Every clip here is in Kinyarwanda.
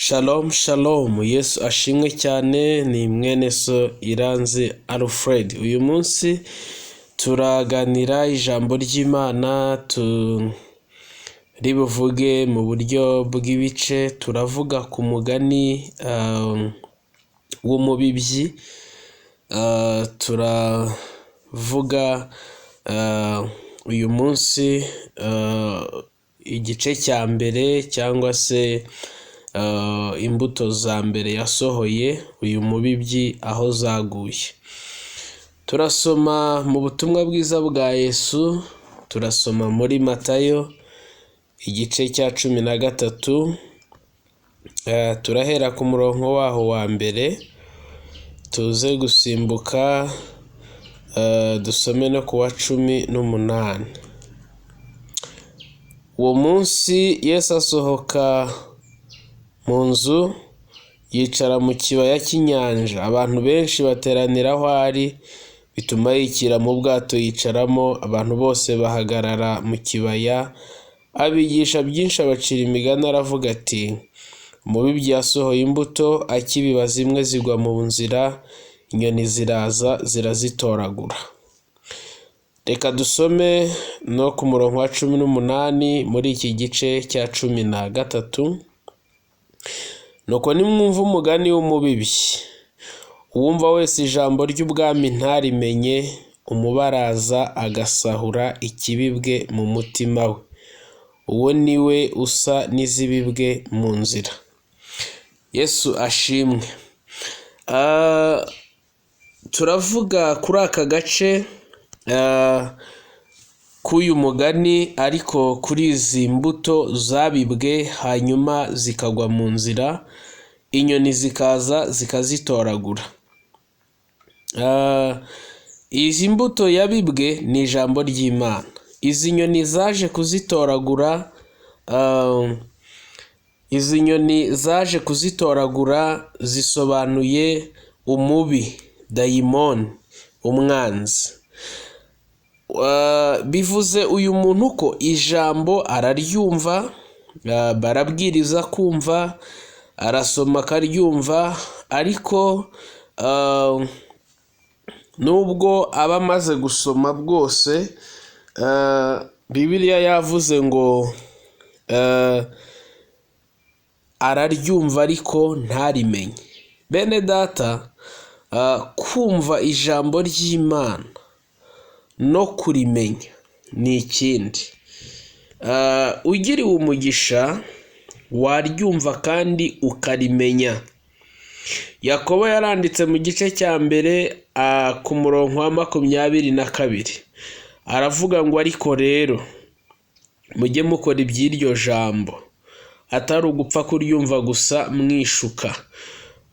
Shalom shalom, Yesu ashimwe cyane. Ni mwene so Iranzi Alfred. Uyu munsi turaganira ijambo ry'Imana, turi buvuge mu buryo bw'ibice. Turavuga ku mugani w'umubibyi. Turavuga uyu munsi igice cya mbere cyangwa se imbuto za mbere yasohoye uyu mubibyi aho zaguye. Turasoma mu butumwa bwiza bwa Yesu, turasoma muri Matayo igice cya 13, turahera ku murongo waho wa mbere, tuze gusimbuka dusome no ku wa 18. Uwo munsi Yesu asohoka mu nzu, yicara mu kibaya cy'inyanja. Abantu benshi bateranira aho ari, bituma yikira mu bwato yicaramo, abantu bose bahagarara mu kibaya. Abigisha byinshi, abacira imigani, aravuga ati: "Umubibyi yasohoye imbuto, akibiba zimwe zigwa mu nzira, inyoni ziraza zirazitoragura." Reka dusome no ku murongo wa 18 muri iki gice cya 13. "Nuko nimwumva umugani w'umubibyi. Uwumva wese ijambo ry'ubwami ntarimenye, umubi araza agasahura ikibibwe mu mutima we. Uwo ni we usa n'izibibwe mu nzira." Yesu ashimwe. Turavuga kuri aka gace k'uyu mugani, ariko kuri izi mbuto zabibwe hanyuma zikagwa mu nzira, inyoni zikaza zikazitoragura. Izi mbuto yabibwe ni ijambo ry'Imana. Izi nyoni zaje kuzitoragura, izi nyoni zaje kuzitoragura zisobanuye umubi, dayimoni, umwanzi. Bivuze uyu muntu ko ijambo araryumva, barabwiriza kumva, arasoma akaryumva, ariko nubwo aba amaze gusoma bwose, Bibiliya yavuze ngo araryumva ariko ntarimenye. Bene data, kumva ijambo ry'Imana no kurimenya ni ikindi. Ugiriwe umugisha waryumva kandi ukarimenya. Yakobo yaranditse mu gice cya mbere ku murongo wa 22, aravuga ngo: "Ariko rero mujye mukora iby'iryo jambo, atari ugupfa kuryumva gusa mwishuka,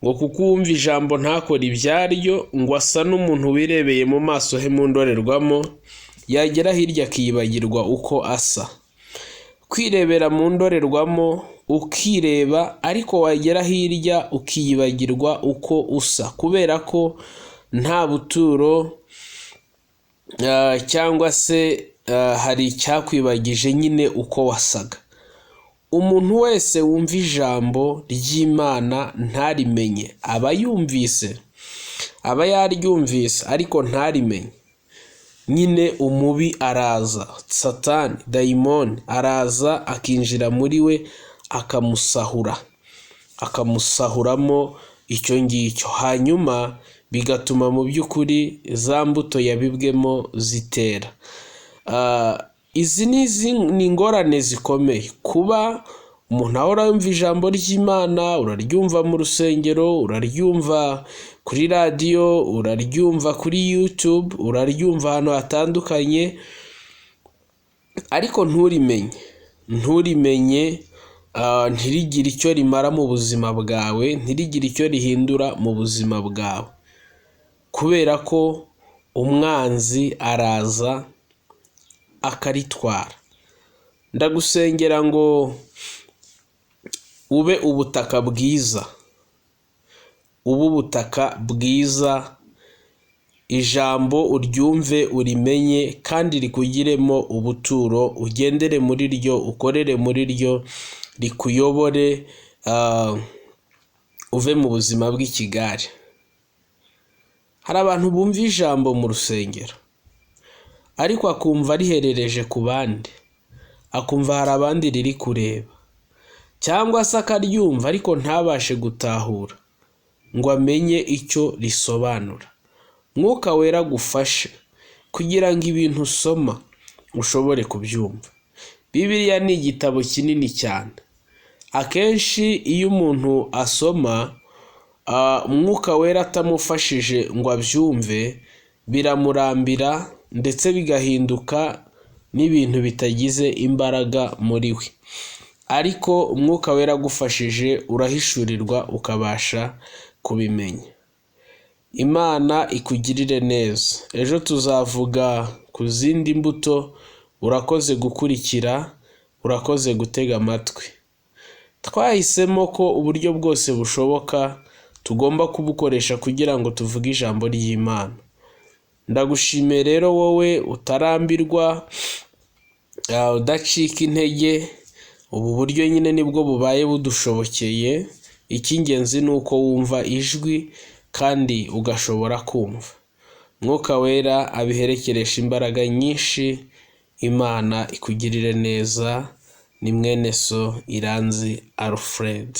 ngo kuko uwumva ijambo ntakore ibyaryo, ngo asa n'umuntu wirebeye mu maso he mu ndorerwamo, yagera hirya akiyibagirwa uko asa." Kwirebera mu ndorerwamo ukireba, ariko wagera hirya ukiyibagirwa uko usa, kubera ko nta buturo cyangwa se hari icyakwibagije nyine uko wasaga. Umuntu wese wumva ijambo ry'Imana ntarimenye, aba yumvise, aba yaryumvise ariko ntarimenye, nyine umubi araza, Satani, dayimoni araza akinjira muri we, akamusahura, akamusahuramo icyo ngicyo, hanyuma bigatuma mu by'ukuri za mbuto yabibwemo zitera. Izi ni ingorane zikomeye kuba umuntu ahora yumva ijambo ry'Imana. Uraryumva mu rusengero, uraryumva kuri radiyo, uraryumva kuri YouTube, uraryumva ahantu hatandukanye, ariko nturimenye, nturimenye, ntirigire icyo rimara mu buzima bwawe, ntirigire icyo rihindura mu buzima bwawe, kubera ko umwanzi araza akaritwara. Ndagusengera ngo ube ubutaka bwiza, ube ubutaka bwiza, ijambo uryumve, urimenye kandi rikugiremo ubuturo, ugendere muri ryo, ukorere muri ryo, rikuyobore. uve mu buzima bw'ikigare. Hari abantu bumva ijambo mu rusengero ariko akumva riherereje ku bandi, akumva hari abandi riri kureba, cyangwa se akaryumva ariko ntabashe gutahura ngo amenye icyo risobanura. Mwuka Wera agufashe kugira ngo ibintu usoma ushobore kubyumva. Bibiliya ni igitabo kinini cyane. Akenshi iyo umuntu asoma Umwuka Wera atamufashije ngo abyumve, biramurambira ndetse bigahinduka n'ibintu bitagize imbaraga muri we. Ariko Umwuka Wera agufashije urahishurirwa ukabasha kubimenya. Imana ikugirire neza. Ejo tuzavuga ku zindi mbuto. Urakoze gukurikira, urakoze gutega amatwi. Twahisemo ko uburyo bwose bushoboka tugomba kubukoresha kugira ngo tuvuge ijambo ry'Imana. Ndagushimiye rero wowe utarambirwa, udacika intege. Ubu buryo nyine nibwo bubaye budushobokeye. Icy'ingenzi ni uko wumva ijwi kandi ugashobora kumva. Mwuka Wera abiherekeresha imbaraga nyinshi. Imana ikugirire neza. Ni mwene so Iranzi Alfred.